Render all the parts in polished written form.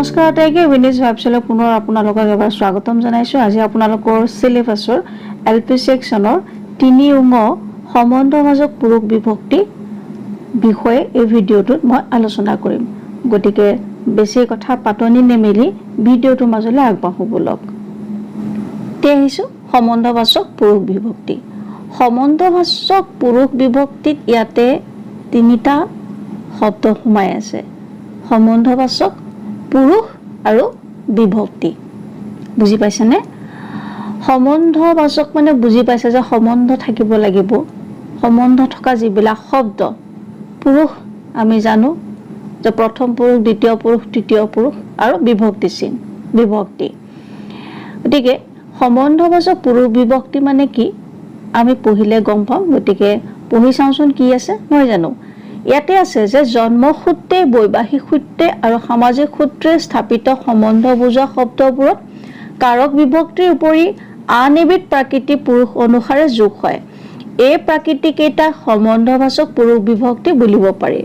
নমস্কাৰ আটাইকে, উইনিজ ভাইবছলৈ পুনৰ আপোনালোকক এবাৰ স্বাগতম জনাইছোঁ। আজি আপোনালোকৰ চিলেবাছৰ এল পি ছেকশ্যনৰ 3 উঙ সম্বন্ধবাচক পুৰুষ বিভক্তি বিষয়ে এই ভিডিঅ'টোত মই আলোচনা কৰিম। গতিকে বেছি কথা পাতনি নেমেলি ভিডিঅ'টোৰ মাজলৈ আগবাঢ়ো ব'লক। এতিয়া আহিছোঁ সম্বন্ধবাচক পুৰুষ বিভক্তি। সম্বন্ধবাচক পুৰুষ বিভক্তিত ইয়াতে তিনিটা শব্দ সোমাই আছে, সম্বন্ধবাচক, পুৰুষ আৰু বিভক্তি। বুজি পাইছেনে? সম্বন্ধবাচক মানে বুজি পাইছে যে সম্বন্ধ থাকিব লাগিব, সম্বন্ধ থকা যিবিলাক শব্দ। পুৰুষ আমি জানো যে প্ৰথম পুৰুষ, দ্বিতীয় পুৰুষ, তৃতীয় পুৰুষ আৰু বিভক্তি চিন, বিভক্তি। গতিকে সম্বন্ধবাচক পুৰুষ বিভক্তি মানে কি, আমি পঢ়িলে গম পাম। গতিকে পঢ়ি চাওঁচোন কি আছে, নহয় জানো? ইয়াতে আছে যে জন্মসূত্ৰে, বৈবাহিক সূত্ৰে আৰু সামাজিক সূত্ৰে স্থাপিত সম্বন্ধ বুজোৱা শব্দবোৰত কাৰক বিভক্তিৰ উপৰি আন এবিধ প্ৰাকৃতিক পুৰুষ অনুসাৰে যোগ হয়। এই প্ৰাকৃতিকেইটাক সম্বন্ধবাচক পুৰুষ বিভক্তি বুলিব পাৰি।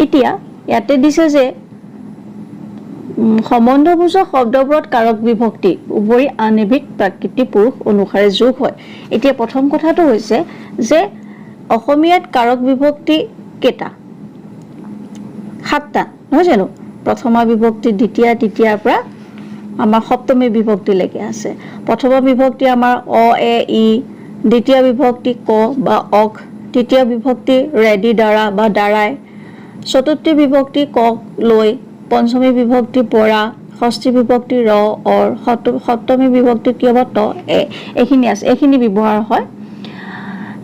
এতিয়া ইয়াতে দিছে যে সম্বন্ধ বুজোৱা শব্দবোৰত কাৰক বিভক্তি উপৰি আন এবিধ প্ৰাকৃতিক পুৰুষ অনুসাৰে যোগ হয়। এতিয়া প্ৰথম কথাটো হৈছে যে অসমীয়াত কাৰক বিভক্তি কেইটা? সাতটা, নহয় জানো? প্ৰথমা বিভক্তি, দ্বিতীয়া, তৃতীয়াৰ পৰা আমাৰ সপ্তমী বিভক্তিলৈকে আছে। প্ৰথমা বিভক্তি আমাৰ অ, এ, ই। দ্বিতীয় বিভক্তি ক বা অক। তৃতীয় বিভক্তি ৰেডি, দ্বাৰা বা দ্বাৰাই। চতুৰ্থী বিভক্তি ক, লৈ। পঞ্চমী বিভক্তি পৰা। ষষ্ঠী বিভক্তি ৰ, অৰ। সপ্তমী বিভক্তি কি হ'ব? ত, এ। এইখিনি আছে, এইখিনি ব্যৱহাৰ হয়।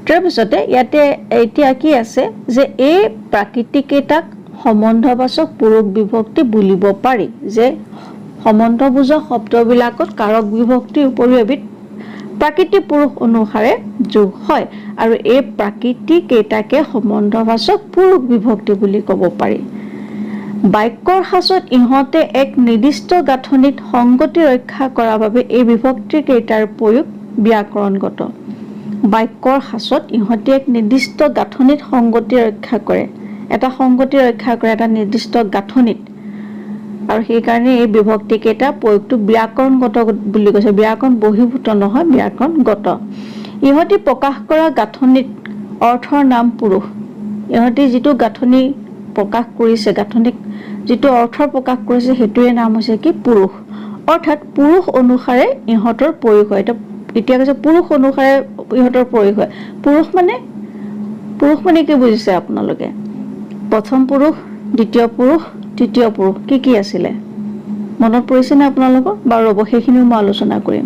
তাৰপিছতে ইয়াতে এতিয়া কি আছে যে এই প্ৰাকৃতিকেইটাক সম্বন্ধবাচক পুৰুষ বিভক্তি বুলিব পাৰি, যে সম্বন্ধ বুজোৱা শব্দবিলাকত কাৰক বিভক্তিৰ উপৰিও এবিধ প্ৰাকৃতিক পুৰুষ অনুসাৰে যোগ হয় আৰু এই প্ৰাকৃতিক কেইটাকে সম্বন্ধবাচক পুৰুষ বিভক্তি বুলি ক'ব পাৰি। বাক্যৰ সাঁচত ইহঁতে এক নিৰ্দিষ্ট গাঁথনিত সংগতি ৰক্ষা কৰাৰ বাবে এই বিভক্তি কেইটাৰ প্ৰয়োগ ব্যাকৰণগত। বাক্যৰ সাঁচত ইহঁতে এক নিৰ্দিষ্ট গাঁথনিত সংগতি ৰক্ষা কৰে, এটা সংগতি ৰক্ষা কৰে এটা নিৰ্দিষ্ট গাঁথনিত আৰু সেইকাৰণে এই বিভক্তি কেইটা প্ৰয়োগটো ব্যাকৰণগত বুলি কৈছে। ব্যাকৰণ বহিৰ্ভূত নহয়, ব্যাকৰণগত। ইহঁতি প্ৰকাশ কৰা গাঁথনিত অৰ্থৰ নাম পুৰুষ। ইহঁতি যিটো গাঁথনি প্ৰকাশ কৰিছে, গাঁথনিক যিটো অৰ্থ প্ৰকাশ কৰিছে, সেইটোৱে নাম হৈছে কি? পুৰুষ। অৰ্থাৎ পুৰুষ অনুসাৰে ইহঁতৰ প্ৰয়োগ হয়। এতিয়া এতিয়া কৈছে পুৰুষ অনুসাৰে ইহঁতৰ প্ৰয়োগ হয়। পুৰুষ মানে কি বুজিছে আপোনালোকে? প্ৰথম পুৰুষ, দ্বিতীয় পুৰুষ, তৃতীয় পুৰুষ কি কি আছিলে, মনত পৰিছেনে আপোনালোকৰ? বাৰু ৰ'ব, সেইখিনিও মই আলোচনা কৰিম।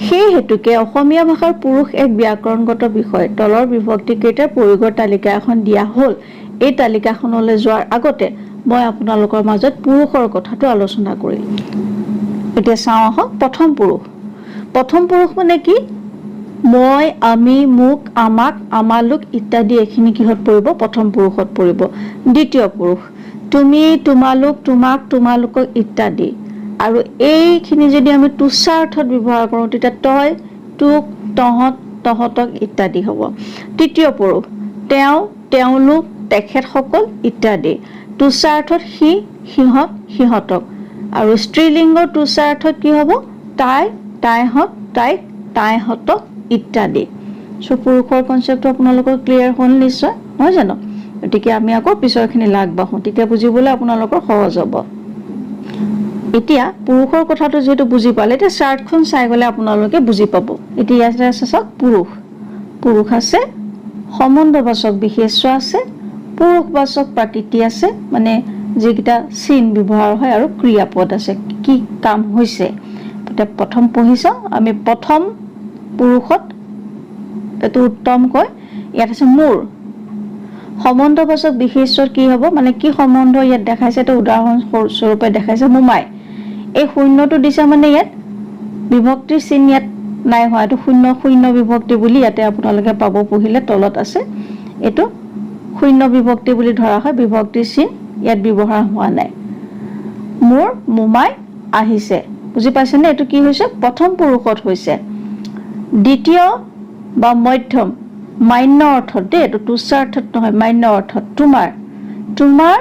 সেই হেতুকে অসমীয়া ভাষাৰ পুৰুষ এক ব্যাকৰণগত বিষয়। তলৰ বিভক্তি কেইটাৰ প্ৰয়োগৰ তালিকা এখন দিয়া হ'ল। এই তালিকাখনলৈ যোৱাৰ আগতে মই আপোনালোকৰ মাজত পুৰুষৰ কথাটো আলোচনা কৰিম। এতিয়া চাওঁ আহক প্ৰথম পুৰুষ। প্ৰথম পুৰুষ মানে কি? মই, আমি, মোক, আমাক, আমালোক ইত্যাদি। এইখিনি কিহত পৰিব? প্ৰথম পুৰুষত পৰিব। দ্বিতীয় পুৰুষ তুমি, তোমালোক, তোমাক, তোমালোকক ইত্যাদি। আৰু এইখিনি যদি আমি তুচ্ছাৰ্থত ব্যৱহাৰ কৰোঁ, তেতিয়া তই, তোক, তহঁত, তহঁতক ইত্যাদি হ'ব। তৃতীয় পুৰুষ তেওঁ, তেওঁলোক, তেখেতসকল ইত্যাদি। তুচ্ছাৰ্থত সি, সিহঁত, সিহঁতক। আৰু স্ত্ৰীলিংগৰ তুচ্ছাৰ্থত কি হ'ব? তাই, তাইহঁত, তাইক, তাইহঁতক ইত্যাদি। চ' পুৰুষৰ কনচেপ্টটো আপোনালোকৰ ক্লিয়াৰ হ'ল নিশ্চয়, নহয় জানো? গতিকে আমি আকৌ পিছৰখিনি আগবাঢ়োঁ, তেতিয়া বুজিবলৈ আপোনালোকৰ সহজ হ'ব। এতিয়া পুৰুষৰ কথাটো যিহেতু বুজি পালে, এতিয়া চাৰ্টখন চাই গ'লে আপোনালোকে বুজি পাব। এতিয়া ইয়াতে আছে চাওক, পুৰুষ। পুৰুষ আছে, সম্বন্ধবাচক বিশেষ্য আছে, পুৰুষবাচক প্ৰাকৃতি আছে, মানে যিকেইটা চিন ব্যৱহাৰ হয়, আৰু ক্ৰিয়াপদ আছে, কি কাম হৈছে। এতিয়া প্ৰথম পঢ়ি চাওঁ আমি। প্ৰথম পুৰুষত এইটো উত্তম কয়। ইয়াত আছে মোৰ। সম্বন্ধবাচক বিশেষ্যত কি হ'ব, মানে কি সম্বন্ধ ইয়াত দেখাইছে? এইটো উদাহৰণ স্বৰূপে দেখাইছে মোমাই। এই শূন্যটো দিছে, মানে ইয়াত বিভক্তিৰ চিন ইয়াত নাই হোৱা। এইটো শূন্য, শূন্য বিভক্তি বুলি ইয়াতে আপোনালোকে পাব পঢ়িলে, তলত আছে। এইটো শূন্য বিভক্তি বুলি ধৰা হয়, বিভক্তিৰ চিন ইয়াত ব্যৱহাৰ হোৱা নাই। মোৰ মোমাই আহিছে। বুজি পাইছেনে? এইটো কি হৈছে? প্ৰথম পুৰুষত হৈছে। দ্বিতীয় বা মধ্যম, মান্য অৰ্থত দেই এইটো, তুচ্ছাৰ্থত নহয়, মান্য অৰ্থত তোমাৰ। তোমাৰ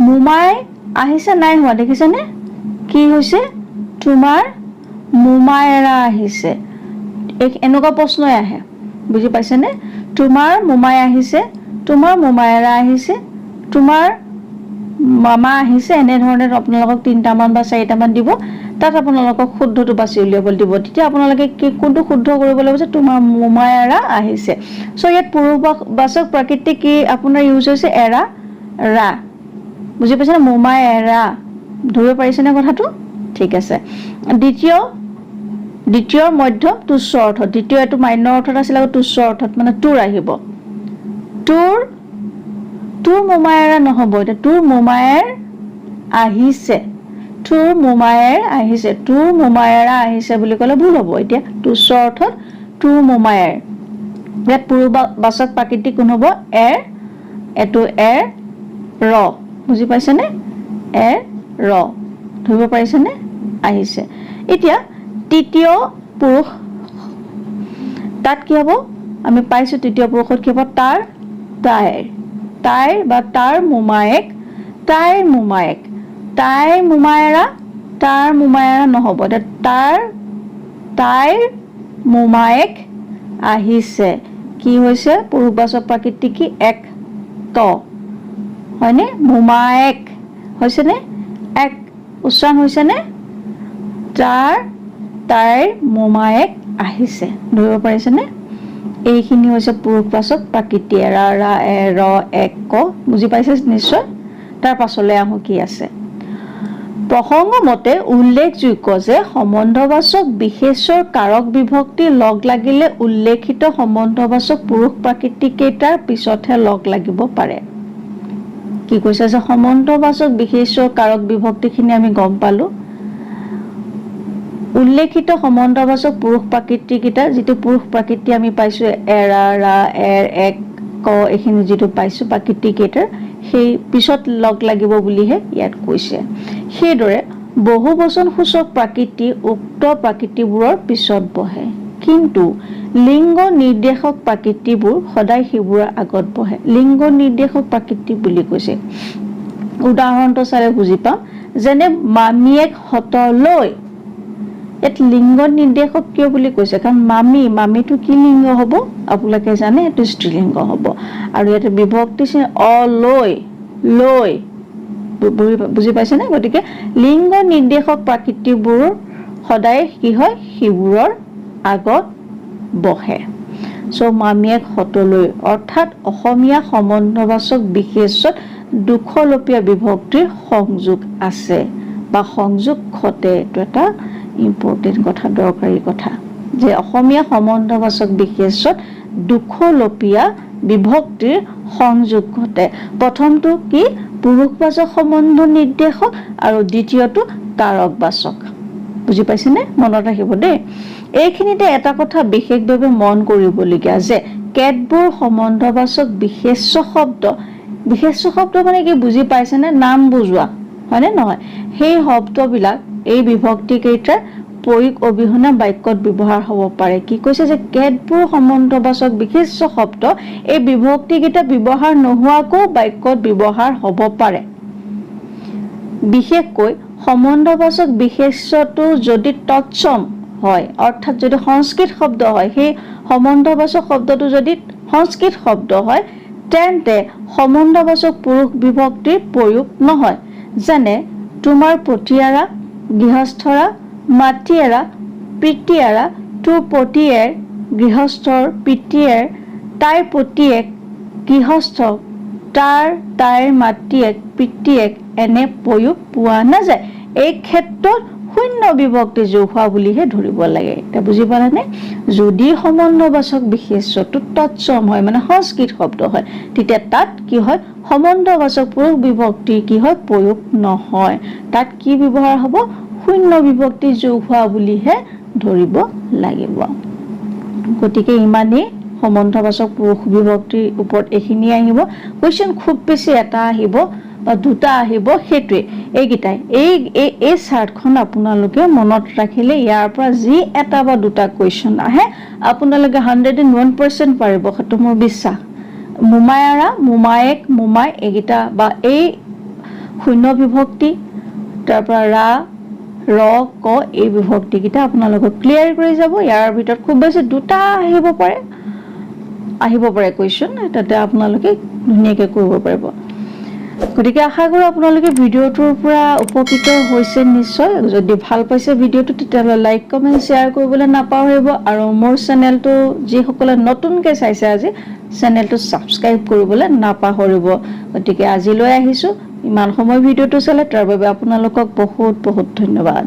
মোমাই আহিছে নাই হোৱা, দেখিছেনে? কি হৈছে? তোমাৰ মোমায়েৰা আহিছে। এই এনেকুৱা প্ৰশ্নই আহে, বুজি পাইছেনে? তোমাৰ মোমাই আহিছে, তোমাৰ মোমায়েৰা আহিছে, তোমাৰ মামা আহিছে, এনেধৰণে আপোনালোকক তিনিটামান বা চাৰিটামান দিব। তাত আপোনালোকক শুদ্ধটো বাছি উলিয়াবলৈ দিব। তেতিয়া আপোনালোকে কি কোনটো শুদ্ধ কৰিব লাগিব যে তোমাৰ মোমায়েৰা আহিছে। চ' ইয়াত পুৰুষবাচক প্ৰকৃতি কি আপোনাৰ ইউজ হৈছে? এৰা, ৰা। বুজি পাইছেনে? মোমায়েৰা। ধৰিব পাৰিছেনে কথাটো? ঠিক আছে। দ্বিতীয়, দ্বিতীয়ৰ মধ্যম তুচ্ছ অৰ্থত। দ্বিতীয় এইটো মান্য অৰ্থত আছিলে, আকৌ তুচ্ছ অৰ্থত মানে তোৰ আহিব। তোৰ, তোৰ মোমায়েৰা নহ'ব। এতিয়া তোৰ মোমায়েৰ আহিছে, তোৰ মোমায়েৰ আহিছে, তোৰ মোমায়েৰা আহিছে বুলি ক'লে ভুল হ'ব। এতিয়া তুচ্ছ অৰ্থত তোৰ মোমায়েৰ। ইয়াত পুৰুষবাচক প্ৰকৃতি কোন হ'ব? এৰ, এইটো এৰ ৰ। বুজি পাইছেনে? এৰ ৰ। ধৰিব পাৰিছেনে? আহিছে। এতিয়া তৃতীয় পুৰুষ, তাত কি হ'ব? আমি পাইছো, তৃতীয় পুৰুষত কি হ'ব? তাৰ, তাইৰ, তাইৰ বা তাৰ মোমায়েক, তাইৰ মোমায়েক, তাইৰ মোমায়েৰা, তাৰ মোমায়েৰা নহ'ব। এতিয়া তাৰ, তাইৰ মোমায়েক আহিছে। কি হৈছে? পুৰুষবাচক প্ৰকৃতি কি? এক ত, হয়নে? মোমায়েক হৈছেনে? এক উচ্চাৰণ হৈছেনে? তাৰ, তাইৰ মোমায়েক আহিছে। ধৰিব পাৰিছেনে? এইখিনি হৈছে পুৰুষবাচক প্ৰকৃতি, এৰা, ৰা, এ, ৰ, এক, ক। বুজি পাইছে নিশ্চয়। তাৰ পাছলৈ আহোঁ, কি আছে? প্ৰসংগ মতে উল্লেখযোগ্য যে সম্বন্ধবাচক বিশেষ্যৰ কাৰক বিভক্তি লগ লাগিলে উল্লেখিত সম্বন্ধবাচক পুৰুষ প্ৰকৃতিকেইটাৰ পিছতহে লগ লাগিব পাৰে। কি কৈছে যে সম্বন্ধবাচক বিশেষ্যৰ কাৰক বিভক্তিখিনি আমি গম পালো। উল্লেখিত সম্বন্ধবাচক পুৰুষ প্ৰকৃতিকেইটা, যিটো পুৰুষ প্ৰকৃতি আমি পাইছো, এৰা, ৰা, এৰ, এক, ক, এইখিনি যিটো পাইছো প্ৰকৃতিকেইটাৰ, সেই পিছত লগ লাগিব বুলিহে ইয়াত কৈছে। সেইদৰে বহুবচন সূচক প্ৰকৃতি উক্ত প্ৰকৃতিবোৰৰ পিছত বহে, কিন্তু লিংগ নিৰ্দেশক প্ৰকৃতিবোৰ সদায় সেইবোৰৰ আগত বহে। লিংগ নিৰ্দেশক প্ৰকৃতি বুলি কৈছে। উদাহৰণটো চালে বুজি পাম, যেনে মামীয়েক হতলৈ। ইয়াত লিংগ নিৰ্দেশক কিয় বুলি কৈছে? কাৰণ মামী, মামীটো কি লিংগ হ'ব আপোনালোকে জানে, এইটো স্ত্ৰীলিংগ হ'ব। আৰু ইয়াতে বিভক্তি চিহ্ন অ লৈ, লৈ, বুজি পাইছেনে? গতিকে লিংগ নিৰ্দেশক প্ৰকৃতিবোৰ সদায় কি হয়? সেইবোৰৰ আগত বহে। চ' মামীয়েক হতলৈ, অৰ্থাৎ অসমীয়া সম্বন্ধবাচক বিশেষ্যত দুখলপীয়া বিভক্তিৰ সংযোগ আছে বা সংযোগ ঘটে। এইটো এটা ইম্পৰ্টেণ্ট কথা, দৰকাৰী কথা যে অসমীয়া সম্বন্ধবাচক বিশেষ্যত দুখলপীয়া বিভক্তিৰ সংযোগ ঘটে। প্ৰথমটো কি? পুৰুষবাচক সম্বন্ধ নিৰ্দেশক আৰু দ্বিতীয়টো কাৰকবাচক। বুজি পাইছেনে? মনত ৰাখিব দেই। এইখিনিতে এটা কথা বিশেষভাৱে মন কৰিবলগীয়া যে কেতবোৰ সম্বন্ধবাচক বিশেষ্য শব্দ, বিশেষ্য শব্দ মানে কি বুজি পাইছেনে? নাম বুজোৱা, হয়নে নহয়? সেই শব্দবিলাক এই বিভক্তি কেইটাৰ প্ৰয়োগ অবিহনে বাক্যত ব্যৱহাৰ হ'ব পাৰে। কি কৈছে যে কেতবোৰ সম্বন্ধবাচক বিশেষ্য শব্দ এই বিভক্তি কেইটা ব্যৱহাৰ নোহোৱাকৈও বাক্যত ব্যৱহাৰ হ'ব পাৰে। বিশেষকৈ সম্বন্ধবাচক বিশেষ্যটো যদি তৎসম হয়, অৰ্থাৎ যদি সংস্কৃত শব্দ হয়, সেই সম্বন্ধবাচক শব্দটো যদি সংস্কৃত শব্দ হয়, তেন্তে সম্বন্ধবাচক পুৰুষ বিভক্তিৰ প্ৰয়োগ নহয়। যেনে তোমাৰ পতিয়াৰা, গৃহস্থৰা, মাটিয়েৰা, পিতিয়াৰা, তোৰ পতিয়েৰ, গৃহস্থৰ, পিতিয়েৰ, তাইৰ পতিয়েক, গৃহস্থ, তাৰ, তাইৰ মাতিয়েক, পিতিয়েক এনে প্ৰয়োগ পোৱা নাযায়। এই ক্ষেত্ৰত শূন্য বিভক্তি যোগ হোৱা বুলিহে ধৰিব লাগে। এতিয়া বুজি পালানে? যদি সম্বন্ধবাচক বিশেষ্যটো তৎসম হয়, মানে সংস্কৃত শব্দ হয়, তেতিয়া তাত কি হয়? সম্বন্ধবাচক পুৰুষ বিভক্তি কি হয়? প্ৰয়োগ নহয়। তাত কি ব্যৱহাৰ হ'ব? শূন্য বিভক্তি যোগ হোৱা বুলিহে ধৰিব লাগিব। গতিকে ইমানেই। সম্বন্ধবাচক পুৰুষ বিভক্তিৰ ওপৰত এইখিনিয়ে আহিব। কুৱেশ্যন খুব বেছি এটা আহিব বা দুটা আহিব, সেইটোৱে এইকেইটাই। এই এই এই চাৰ্টখন আপোনালোকে মনত ৰাখিলে ইয়াৰ পৰা যি এটা বা দুটা কুৱেশ্যন আহে, আপোনালোকে 101% পাৰিব, সেইটো মোৰ বিশ্বাস। মোমায়াৰা, মোমায়েক, মোমাই, এইকেইটা বা এই শূন্য বিভক্তি, তাৰপৰা ৰা, ৰ, ক, এই বিভক্তিকেইটা আপোনালোকক ক্লিয়াৰ কৰি যাব। ইয়াৰ ভিতৰত খুব বেছি দুটা আহিব পাৰে কুৱেশ্যন, তাতে আপোনালোকে ধুনীয়াকৈ কৰিব পাৰিব। গতিকে আশা কৰোঁ আপোনালোকে ভিডিঅ'টোৰ পৰা উপকৃত হৈছে নিশ্চয়। যদি ভাল পাইছে ভিডিঅ'টো, তেতিয়াহ'লে লাইক, কমেণ্ট, শ্বেয়াৰ কৰিবলৈ নাপাহৰিব আৰু মোৰ চেনেলটো যিসকলে নতুনকৈ চাইছে আজি, চেনেলটো ছাবস্ক্ৰাইব কৰিবলৈ নাপাহৰিব। গতিকে আজিলৈ আহিছোঁ। ইমান সময় ভিডিঅ'টো চালে, তাৰ বাবে আপোনালোকক বহুত বহুত ধন্যবাদ।